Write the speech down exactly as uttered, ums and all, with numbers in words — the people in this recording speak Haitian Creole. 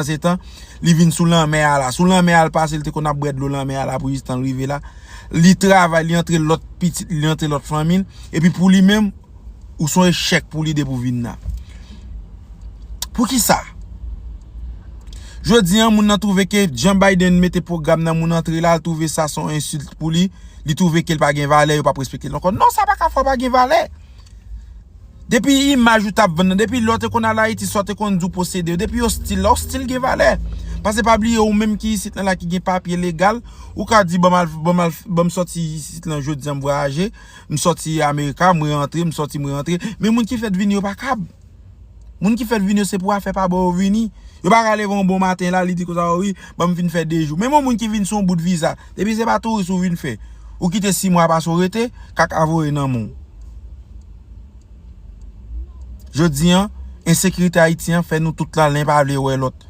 pandan se tan, li vin sou lanmè a la. Sou lanmè a l pase, li te konn ap bwè dlo lanmè a la pou jistan l rive la. Li travay, li antre lòt pitit, li antre lòt fanmi l. Epi pou li menm, ou se yon echèk pou li depi w vin la. Poukisa? Jodi an, moun nan twouve ke jan Biden mete pwogram nan, moun antre la, l twouve sa se yon ensilt pou li. Li twouve ke l pa gen valè, yo p ap respekte l ankò. Non, sa pa ka fè w pa gen valè. Depi imaj ou t ap vann nan, depi lè w te konn al Ayiti, sa w te konn di w posede yo, depi ostil, ostil gen valè. Paske pa bliye, ou menm ki isit lan la, ki gen papye legal, ou ka di, "Ban m al, ban m al, ban m sòti isit lan jodi an, m vwayaje, m sòti Amerika, m rantre, m sòti, m rantre." Men moun ki fèk vini yo pa kab. Moun ki fèk vini yo se pou afè pa ba yo vini. Yo pa ka leve yon bon maten la, li di konsa, "Wi, ban m vin fè de jou." Menm yon moun ki vin sou yon bout viza, depi se pa touris ou vin fè, ou kite sis mwa pase w rete, kaka voye nan men w. Jodi an, ensekirite Ayiti an fè nou tout la len pa vle wè lòt.